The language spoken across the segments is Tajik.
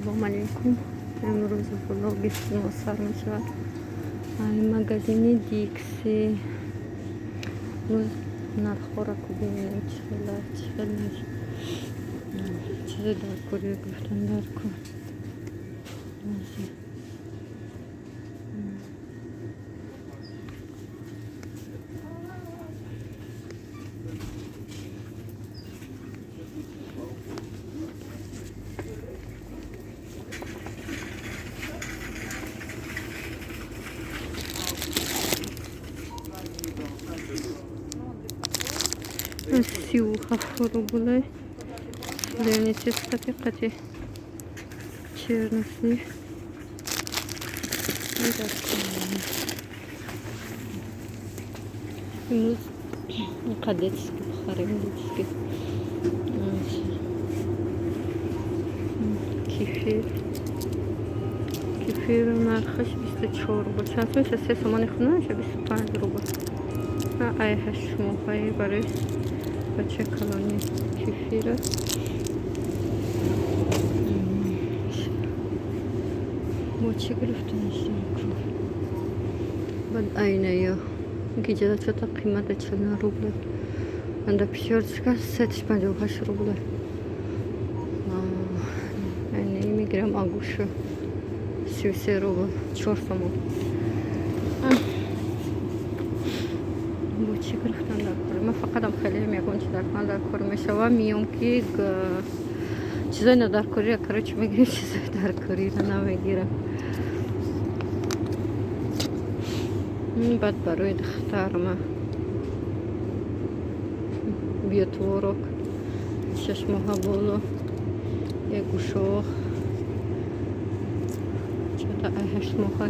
Салом алейкум. Имрӯз влоги мо сар мешавад. Ай магазини Дикси. Имрӯз нархҳоро ку бибинем, чӣ хела, чӣ хел чизе дар кори гуфтан дар кор. 37 рублей. Сливницы қати қати чернослив. Имрӯз детский бихарем, детский. Кефир. Кефир нархаш 24 рубл. Чанд меша? Се сомони хунда меша 25 рубл. Ай 8 моҳаи барои бача калони кефира. Бо чӣ гирифтам? Баъд айная гиҷада чота қимата 49 рубля. Анда пятёрочка сетш 58 рубля. Айнаи мегирам, агуша 33 рубл, 4 сомон. Бо чӣ гирифтам дар кор? Ман фақатам хеле ягон чи дар кор дар кор мешава, миём ки чизои надаркориро, короче, мегирем, чизои даркориро намегирам. Баъд барои духтарма биотворог 6 моҳа боло, як гӯшоқ чата ай 8 моҳа.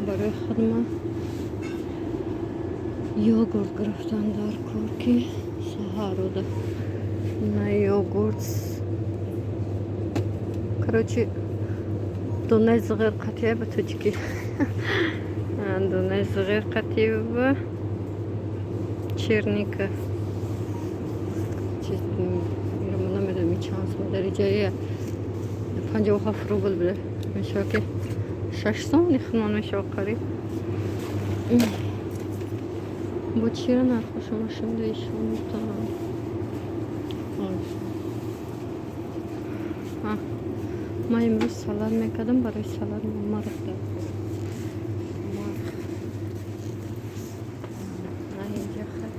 Барои худма йогурт гирифтам дар кор, ки саҳаруда на йогурт, короче, донаи зиғир қатия, ба тоҷикӣ донаи зиғир қатива черника. Намедонам чанд сом дариҷаи 57 рубл буда, мешава ки 6 сомони хунон мешава қариб. Бо чира нархоша машинда ишон метавонам. Ман имрӯз салат мекардам, барои салат марғ дар кор. Марғ. Инҷа хай.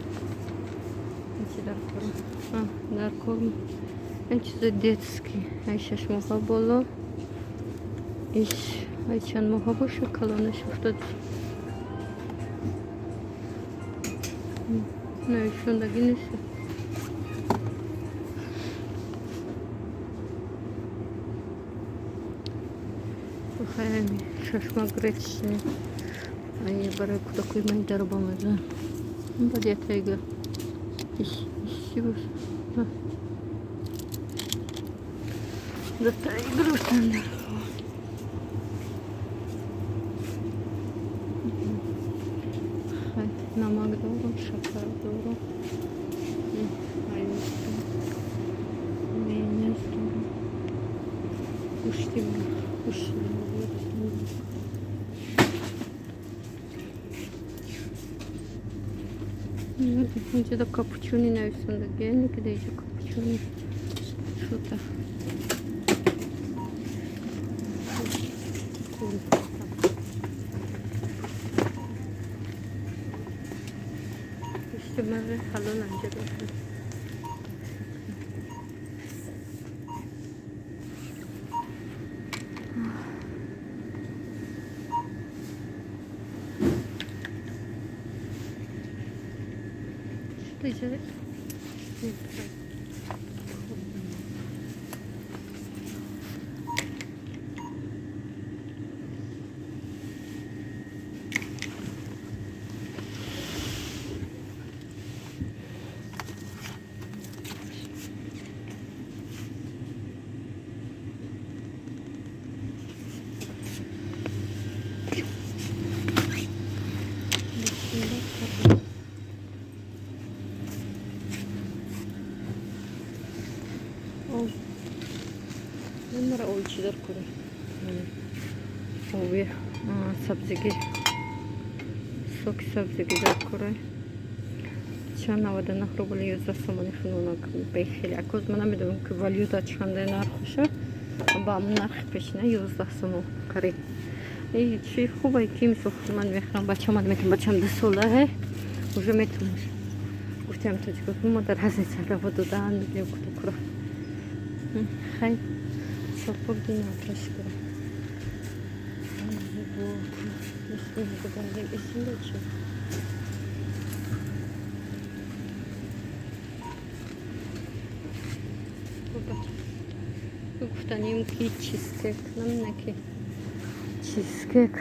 Ин дар кор. Дар кор ин чизи детский. Ай 6 моҳа боло. Иш ай чанд моҳа боша, калонаш уфтод. Навишондагӣ нест. Хайами шашма гречный. Ай барои кӯдакои майдаро бамаза. Баъд яктайга. Иш чӣ боша? Дутаи гирифтам дар кор. Хай намак дорам, шакар дорам. Майонез дорам. Гӯшти гӯшти. Инҷода капучино нависондагӣ, ки даиҷа капучино шута. Гӯшти марғи ҳалол анҷа дорад. Иҷа Об мара оби чӣ дар кора? Оби сабзигӣ, соки сабзигӣ дар кора. Чанд? 99 рубл, 11 сомони хунонак бехеле. Акоз ман намедонам, ки валюта чанде нархоша, ба ҳамон нархи пешина 11 сомон қариб. Чи хубе, ки мисол ман мехӯрам, бачам мекунам, бачам 2 сола уже метавонаш. Гуфтем, тоҷико мо дар разница раво додан мегирем кӯдакро. Хай, шопур динаташ кара. Эсимда чи? Гуфтанем, ки чизкейк намина, ки чизкейк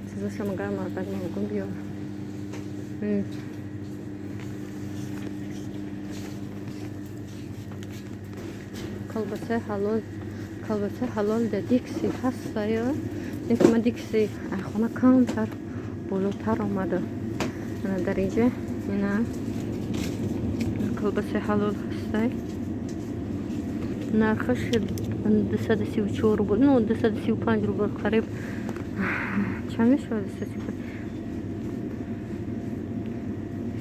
чизоша магар мардак магум биёр. Колбасаи ҳалол, колбасаи ҳалол да Дикси ҳастая. Лекин ман Дикси айхона камтар болотар омада. Ана дар инҷа ина колбасаи ҳалол ҳастай, нархаш 234 рубл, ну, 235 рубл қариб. Чанд мешавад?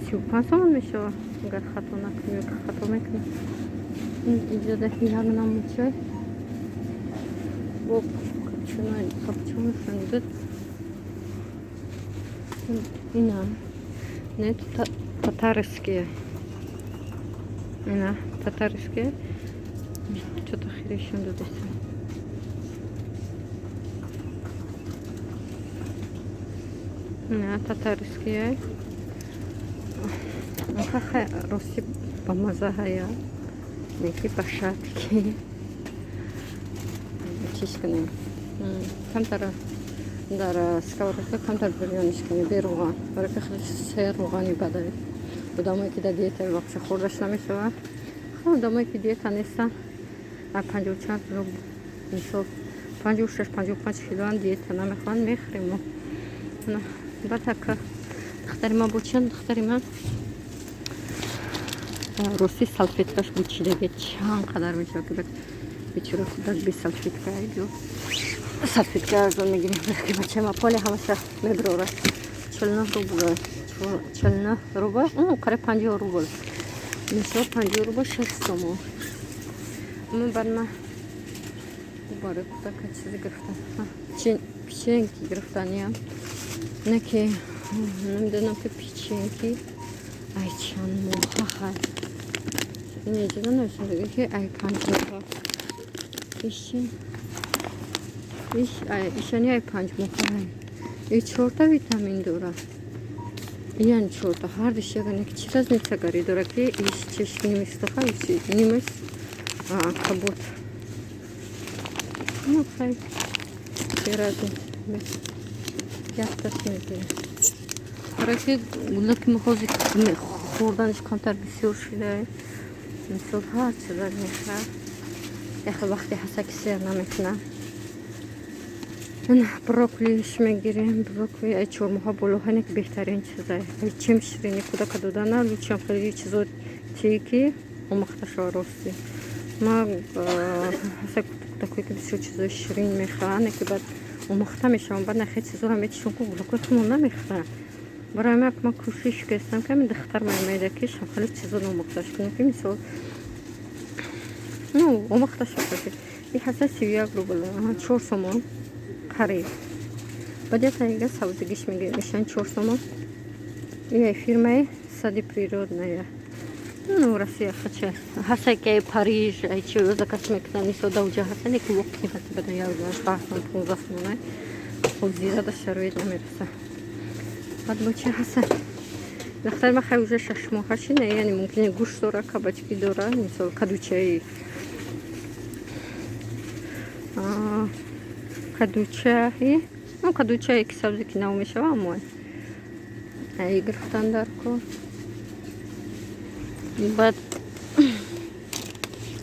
235 сомон мешавад, агар хато накунем, ё хато мекунем. Инҷода як намуд чой бо капучино буд. Ина не татарские, ина татарские. Что-то хирешон додеса. Ина татарские рости бамаза ҳая, неки ба шакли чиз кунем, камтар дар сковородка, камтар бирёниш кунем бе равған, барои ки хеле сер равғани бада. Одамое ки дар диета, вообще хӯрдаш намешавад. Одамое ки диета нестанд, 50 чанд кило, мисол 56, 55 килоан, диета намехоҳанд, мехӯрем. Баъд ака духтари ман бо чанд, духтари ман рости салфеткаш бучидаге чанд қадар мешавад, ки бечора кӯдак без салфетка. Ё салфетка арзон мегирем, ки бачаи ма поли ҳамаша мебирорад. 49 рубл, 49 рубл, қариб 50 рубл мисол, 50 рубл 6 сомон. Баъд ма барои кӯдака чизе гирифтам, печеньки гирифтаниям, не ки намедонам, ки печеньки ай чанд моҳа ҳай. Инҷода нависондаги, ки ай 5 моҳа. Иши ишани ай 5 моҳа ҳай. И чорта витамин дора, яъне чорта ҳардиш ягане. Ки чӣ разница гари дора, ки иш чиш нимистоха, иш нимис кабут? Ну хай, чӣ разница, якташ мегирем, барои ки гулаки ҳозир хӯрданаш камтар бисёр шуда. Мисол, ҳар чизак мехӯрад, яхел вақте ҳаста, ки сер намекунад. Брокколиш мегирем. Брокколи ай 4 моҳа боло ҳане, ки беҳтарин чизай. Ай чем ширини кӯдака додана лучше ам хеле чизо тие, ки омӯхта шава. Рости ма ҳаста кӯдакое, ки бисёр чизои ширин мехӯранд, ки баъд омӯхта мешаванд, баъд нахе чизоро метишон, ку гулакои худмон намехӯранд. Барои ман ман кӯшиш кардам, ки ҳамин духтар мемеда, ки хеле чизо омӯхташ кунем, ки мисол, ну, омӯхта шавад. И ҳаста 31 рубл, 4 сомон қариб. Баъд як танига сабзигиш мегирем, ишан 4 сомон. И фирмаи Сады природная, ну, Россия. Хача ҳаста, ки ай Париж, ай чи заказ мекунам, мисол дауҷа ҳаста, не ки воқеи ҳаста, бадан як 10 сом, 15 сомон. Ҳозира да шароит намераса. Баъд бо чи ҳаста? Духтари ман хай уже 6 моҳа шина, яъне мумкине гӯшт дора, кабачки дора, мисол кадучаи, кадучаи, ну, кадучае ки сабзе ки нав мешава, аммо ай гирифтан дар кор. Баъд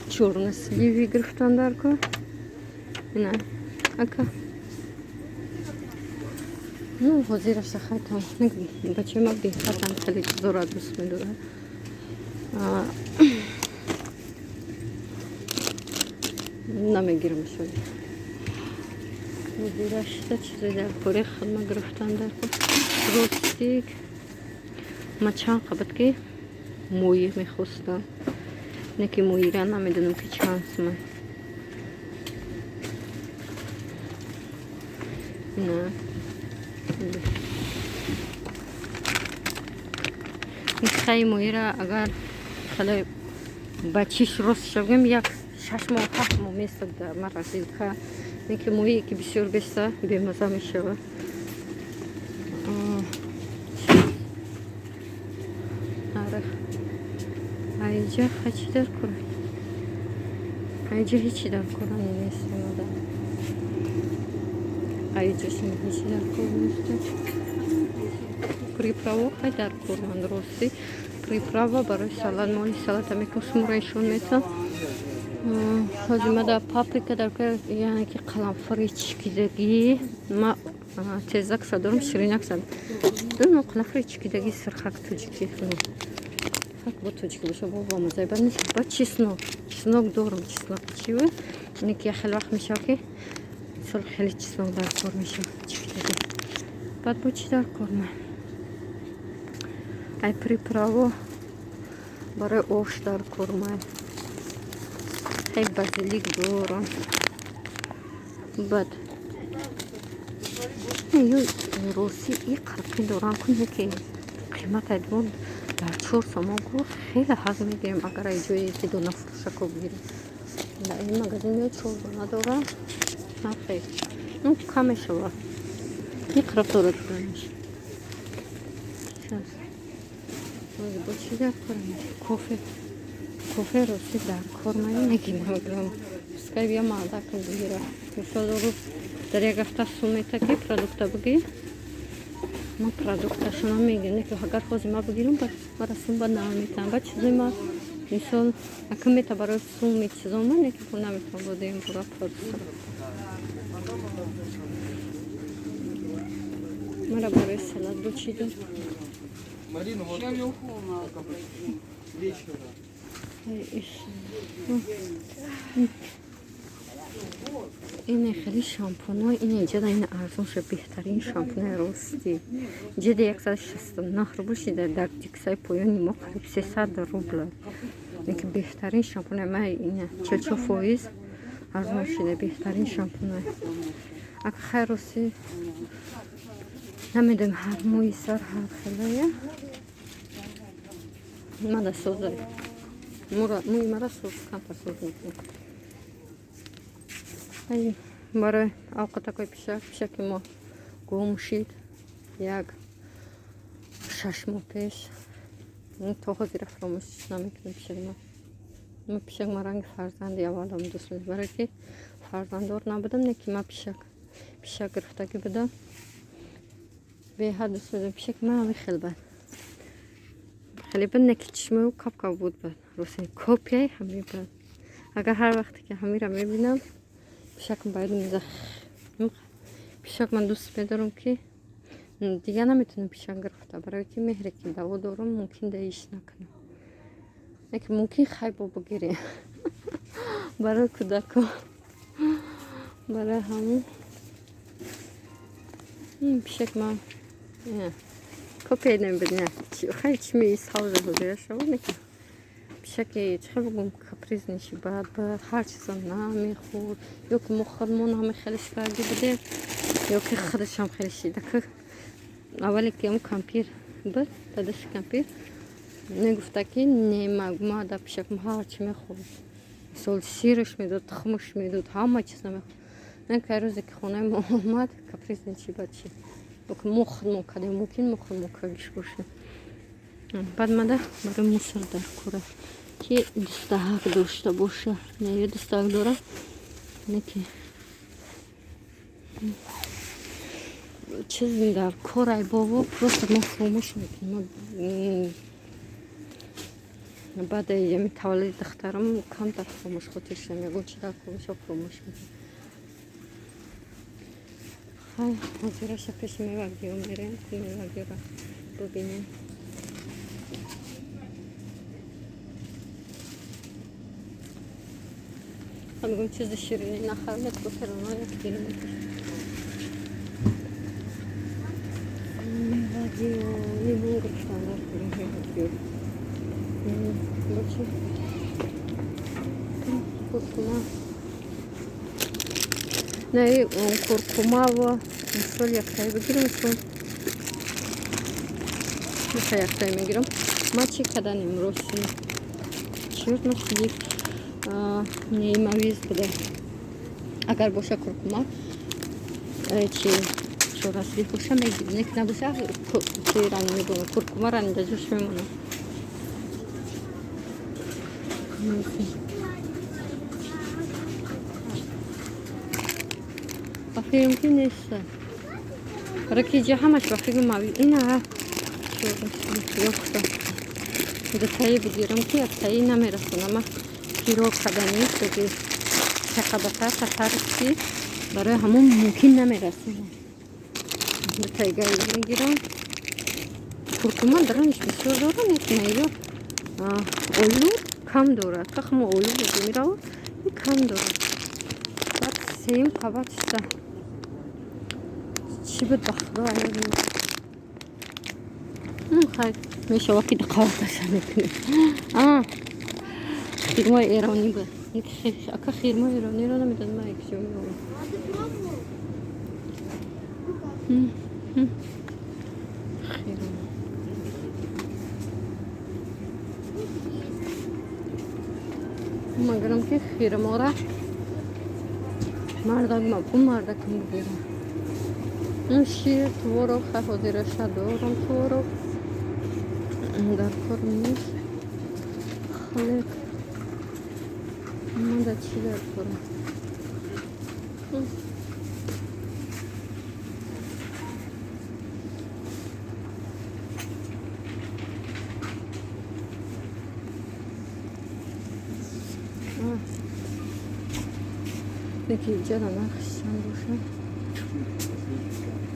чёрносливи гирифтан дар кор. Ина ака, ну, ҳозираша хайтам. Бачаи ма беҳтарам хеле чизоро дӯст медорад. Намегирам шуд. Мудирашта чизе дар кори хидма гирифтан дар кор. Ростик ма чанд қабат ки моҳӣ мехостам. Не ки моҳира намедонам ки чанд сумай. На. Хай моҳира агар хеле ба чиш рост шавем як 6 моҳ 7 моҳ месад дар морозилка. Не ки моҳие ки бисёр беста бемаза мешавад. Айҷа хачи дар кора. Айҷа ҳечи дар кора нест омада. Айҷашон ҳечи дар кор нест. Приправа хай дар кор ман рости. Приправа барои салат моли салата мекунам шуморо нишон метам. Ҳозир ма дар паприка дар кор яъне ки қаламфури чикидагӣ ма тезакса дорам ширинакса. Ну қаламфури чикидагӣ сирхак тоҷикӣ. Хак бо тоҷикӣ боша бо бамазай бад нест. Ба чеснок. Чеснок дорам чеснок чиву. Ине ки хеле вақт мешава ки мисол хеле чеснок дар кор мешава чикидагӣ. Баъд бо чӣ дар кор ма? Ай приправо барои ош дар кор ма. Хай базилик дорам. Баъд ё роси и қирқӣ дорам куне ки қимат айдмон дар 4 сомон гуфт хеле ҳаз мегирем агар ай ҷое ки дона фурӯшако бигирем. Дар ин магазин ё 4 дона дора. Нархе ну кам мешавад. И қирқ дорад донаш. Бо чӣ дар корам? Кофе. Кофе рости дар кор ман нагирам. Пускай бия мардакам бигира. Мисол рӯз дар як ҳафта сум мета ки продукта бигир. Ма продукташона мегирам. Не ки агар ҳозир ма бигирам, мара сум ба наметам. Ба чизои ма мисол ака мета барои суми чизо ма не ки пул наметам бодем бура продукта. Мара барои салат бо чӣ дор? Марину вот вечера. Ин хеле шампунҳо, ин инҷа ин арзон шуд, беҳтарин шампуни рости. Инҷа 169 рубл шида, дар диксаи поёни мо қариб 300 рубл. Ин ки беҳтарин шампуни ма ин 44% арзон шида, беҳтарин шампуни. Ака хай рости намедонам ҳар мӯи сар ҳар хелая. Мада созай. Мӯи мара соз камтар соз мекунам. Ай барои авқатакои пишак, пишаки мо гум шид як 6 моҳ пеш. То ҳозира фаромӯш намекунам пишак ма. Ма пишак ма ранги фарзанди аввалам дӯст медорам. Барои ки фарзанддор набудам, не ки ма пишак гирифтагӣ будам. Беҳад дӯст медорам пишак ма ҳамин хел бад. Хеле бад не ки чишмаи ӯ кап-кап буд бад. Рости копияи ҳамин бад. Агар ҳар вақте ки ҳаминро мебинам, пишакам ба ёдам мезад. Пишак ман дӯст медорам ки дигар наметавонам пишак гирифта, барои ки меҳре ки даво дорам мумкин даиш накунам. Яке мумкин хайбо бигирем барои кӯдако. Барои ҳамун пишак ман копия намебинам. Хай чишмаи савза ҳозира шавад, не ки пишаки чӣ хел бигӯм капризниши бад бад ҳар чиза намехӯрд. Ё ки мо худмон ҳама хеле шикаргӣ будем, ё ки худашам хеле шида. Аввале ки ҳамун кампир буд, дадаши кампир мегуфта ки не ма да пишакам ҳар чӣ мехӯрд. Мисол сираш медод, тухмаш медод, ҳама чиз намехӯрд. Не ки рӯзе ки хонаи мо омад, капризничи бад шид. Ё ки мо худмон кардем, мумкин мо худмон кардиш бошем. Баъд мада барои мусор дар кора ки дустаҳак дошта боша. Не, ё дустаҳак дора, не ки чиз дар кор ай бобо просто мо фаромӯш мекунем. Баъд ями таваллуди духтарам камтар фаромӯш хотир шудам. Ягон чи дар кор мешава фаромӯш мекунам. Хай ҳозираша пеши мевагиё мерем, мевагиёро бубинем. Мегӯм, чизи ширинӣ нахарам, як гуфтароно як дил мекушам. Лимон гирифтан дар кори. Куркума, не, куркумава мисол яктае бигирам, чун миса яктае мегирам. Ма чӣ кадан имрӯз? Чернослив не, мавиз буда. Агар боша куркума, чи чораслив боша, мегирам, нек набоша, чи ранг мегӯям, куркума ранг даҷош мемонад. Ба фикрам, ки неста. Раки ҷа ҳамаш, ба фикрам, мави ина ёфта. Дутаи бигирам, ки яктаи намерасонама. Пирог каданӣ ки чақабата татарски, барои ҳамон мумкин намерасонам. Дутаига мегирам. Куркума дарониш бисёр дорам, як наё олу кам дорад. Тахмо олу меравад, кам дорад. Баъд сеюм қабат чиста чӣ буд, ба худо хай мешава, ки қабаташа мекунем. Хирмои эронӣ буд. Ака, хирмои эрониро намедонам, ман якҷо меорам. Хирмо магарам, ки хирмора мардак ку мардакам бигирам. Шир, творог, хай ҳозираша дорам, творог дар кор нест. Хлеб мада чӣ дар корам? Неки иҷара нархш чанд бошад?